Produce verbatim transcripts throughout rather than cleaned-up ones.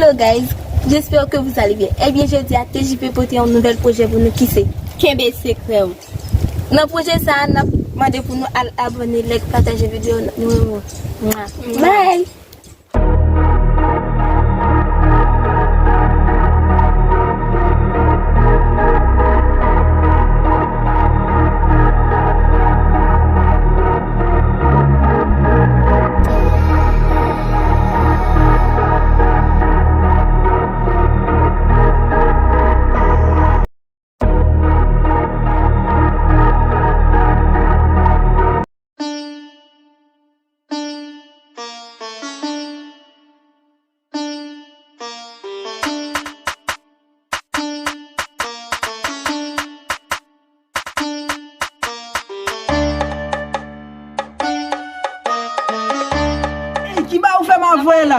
Hello guys, j'espère que vous allez bien. Ebyen, jodi a T J P pote yon nouvèl pwojè pou nou ki se Kenbe Sekrè w. Nan pwojè sa a, n ap mande pou nou al abòne, like, pataje videyo nou renmen. Bye! Ey, ki ba ou fè m avoye la?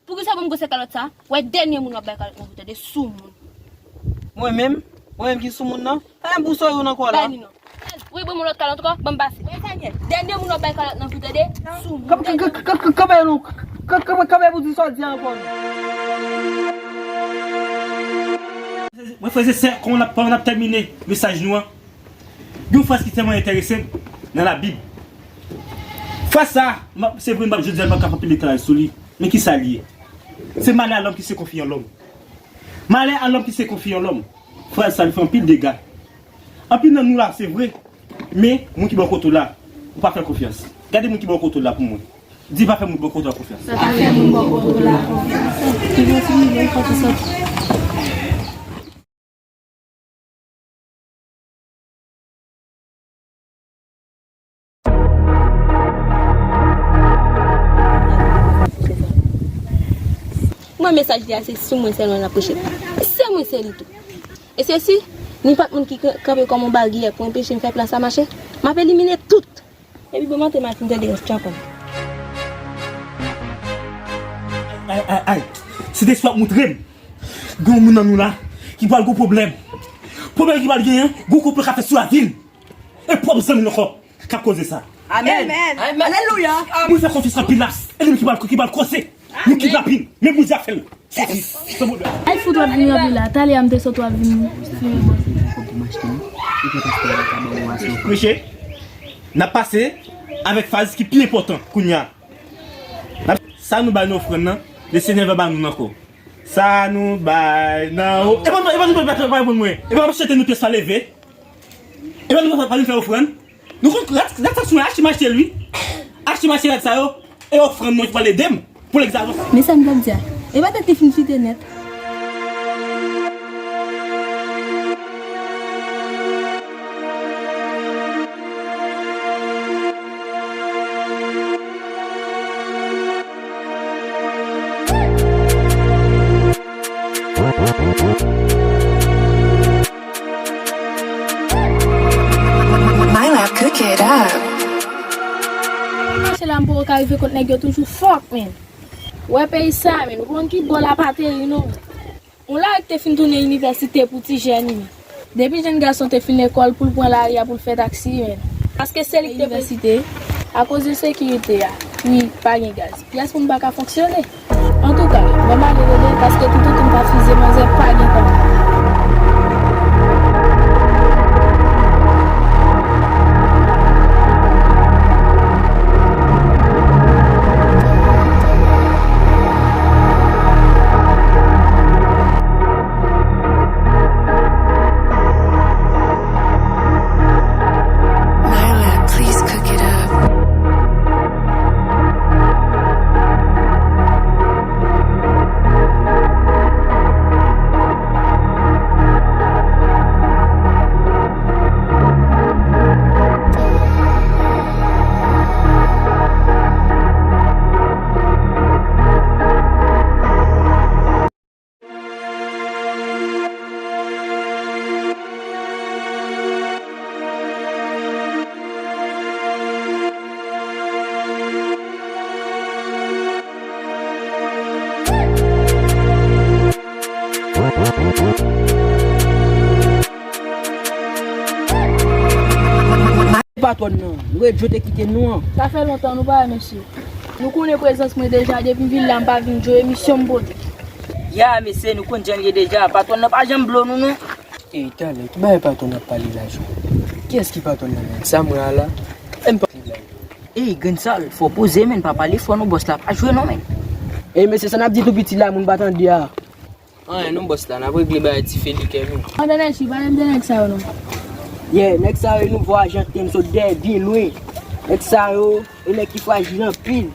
Poukisa pou m gwo sèl kalòt sa? Wè dènye moun w ap bay kalòt nan vi w, tande, soumoun. Mwen menm? Mwen menm ki soumoun nan? Pa menm pou souri w nan kò la. Bay li non. Wi, ban m yon lòt kalòt ankò, ban m pase. Dènye moun w ap bay kalòt nan vi w, tande, soumoun. K-, k-, k-, k-, k-, kanpe non. K-, k-, k-, kanpe pou di sa w di a ankò non. Mwen, frè e sè, kòman n ap, kòman n ap tèmine mesaj nou an? Yon fraz ki tèlman enterese m nan Labib. Fraz sa, m ap, se vre, m ap, jodi a, m ap ka fè anpil deklarasyon sou li. Men ki sa l ye? Se malè a lòm ki se konfi an lòm. Malè a lòm ki se konfi an lòm. Fraz sa, li fè anpil dega. Anpil nan nou la, se vre. Men, moun ki bò kote w la, ou pa fè l konfyans. Gade moun ki bò kote w la pou mwen. Di pa fè moun bò kote w la konfyans. Pa fè moun bò kote w la konfyans. Ki kontinye, kote sòti. Mwen, mesaj li a, se sou mwen sèlman l ap preche. Se mwen, se li tou. E se si nenpòt moun ki ka-, kanpe kòm yon baryè pou anpeche m fè plan sa mache, m ap elimine tout. Epi bon maten, m al fin tande rès tchakon. Ay, ay, ay. Sentespri ap moutre m. Gen yon moun nan nou la ki pral gon pwoblèm. Pwoblèm ki pral genyen, gon konplo k ap fèt sou lavi l. E pwòp zanmi l ankò k ap koze sa. Amèn. Amèn. Alelouya. Mwen fè konfyans anpil la. E li menm ki pral, ki pral koze. Nou kidnapin. Men Bondye ap fè l. Soti. San pwoblèm. Ay fout w ap vin anpil la. Talè a m te sot w ap vin fime bò. Mesye, n ap pase avèk faz ki pi enpòtan kounye a. N ap, sa nou bay nan ofrann nan, Lesenyè va ba nou l ankò. Sa nou bay nan o-, e pa, e pa nou pa, pa, pa reponn mwen. E pa m ap chante nou pyès pa leve. E pa nou pa, pa vin fè ofrann. Nou konn rat, rat sa sou mwen, achte m achte l wi. Achte m achte rat sa yo. E ofrann mwen ki pral ede m pou l egzaltan. Men sa m t ap di a. E pa tèt li fin fite nèt. Mache la m poko ka rive kot nèg yo toujou fòk, men. Wè peyi sa, men. Ou konn ki bò la pa teri, non. Yon lari ki te fin tounen inivèsite pou ti jèn, wi. Depi jèn gason te fin lekòl pou l pran lari a pou l fè taksi, men. Paske se li ki te inivèsite, akoz ensekirite a, wi, pa gen gaz. Pyès moun pa ka fonksyone. Antouka, ban m ale rele, paske toutotan m pa fize manzè, pa gen tan. Nyla, please cook it up. Patwòn nan, nou ret Djo te kite nou an. Sa fè lontan nou pa wè mesye. Nou konnen prezans mwen deja, depi m vin la m pa vin Djo, emisyon m pote. Ya mesye, nou konn jan l ye deja, patwòn nan pa janm blo nou non. Ey talè, ki bagay patwòn ap pale la Djo? Kiyès ki patwòn nan menm? Sa mwen a la? Menm pa pale blag. Ey grenn sal, fò poze menn, pa pale fò non, bòs la pa jwe non menn. Ey mesye, sa n ap di tou piti la, moun pa tande a. Anyen non bòs la, n ap regle bagay ti felikè nou. Ann de nèg chi, pale m de nèg sa yo non. Yeah, nèg sa yo e nouvo ajan T M sot dèyè byen lwen. Nèg sa yo e nèg ki frajil anpil.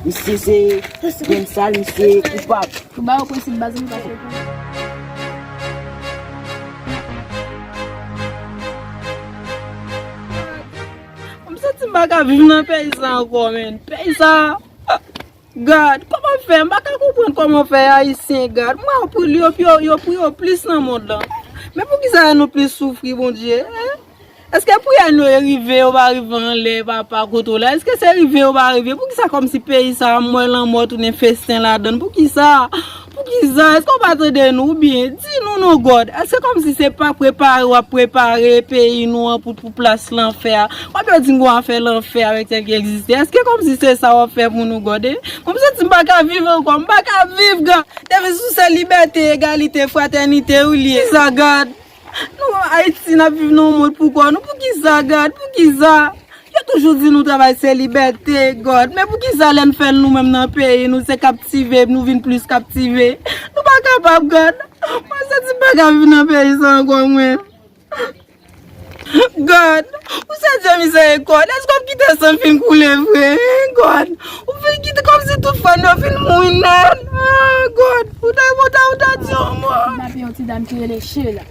Misye se grenn sal, misye koupab. Ou ba yo prensip baz li pase pou. M santi m pa ka viv nan peyi sa ankò menn. Peyi sa. God, kòman fè? M pa ka konprann kòman fè Ayisyen, God. M wè yo pri yo, yo, yo pri yo plis nan mond lan. Men poukisa nou plis soufri, Bondye? Hein? Èske priyè nou yo rive, yo pa rive anlè, papa, kote w la? Èske se rive, yo pa rive? Poukisa kòmsi peyi sa a, m wè lanmò tounen festen ladan l? Poukisa? Poukisa? Èske w pa tande nou? Oubyen, di nou non, God. Èske kòmsi se pa prepare w ap prepare peyi nou an pou, pou plas lanfè a? W ap di m gon afè lanfè avèk sèl ki egziste. Èske kòmsi se sa w ap fè pou nou, God? Mwen, m santi m pa ka viv ankò, m pa ka viv, God. Deviz ou se libète, egalite, fratènite, ou li ye. Sa, God? Nou, Ayiti, n ap viv nan yon mond poukò nou. Poukisa, God? Poukisa? Yo toujou di nou travay se libète, God. Men poukisa lè n fè l nou menm nan peyi nou, se kaptive, nou vin plis kaptive? Nou pa kapab, God. Mwen santi m pa ka viv nan peyi sa ankò, mwen. God, ou se Dye mizèrikòd. Èske w ap kite san fin koule vre, hein, God? Ou fin kite kòmsi tout frè nou yo fin mouri nèt. Ah, God, ou ta, ou ta, ou ta di yon mo. M ap yon ti dam ki rele Sheila.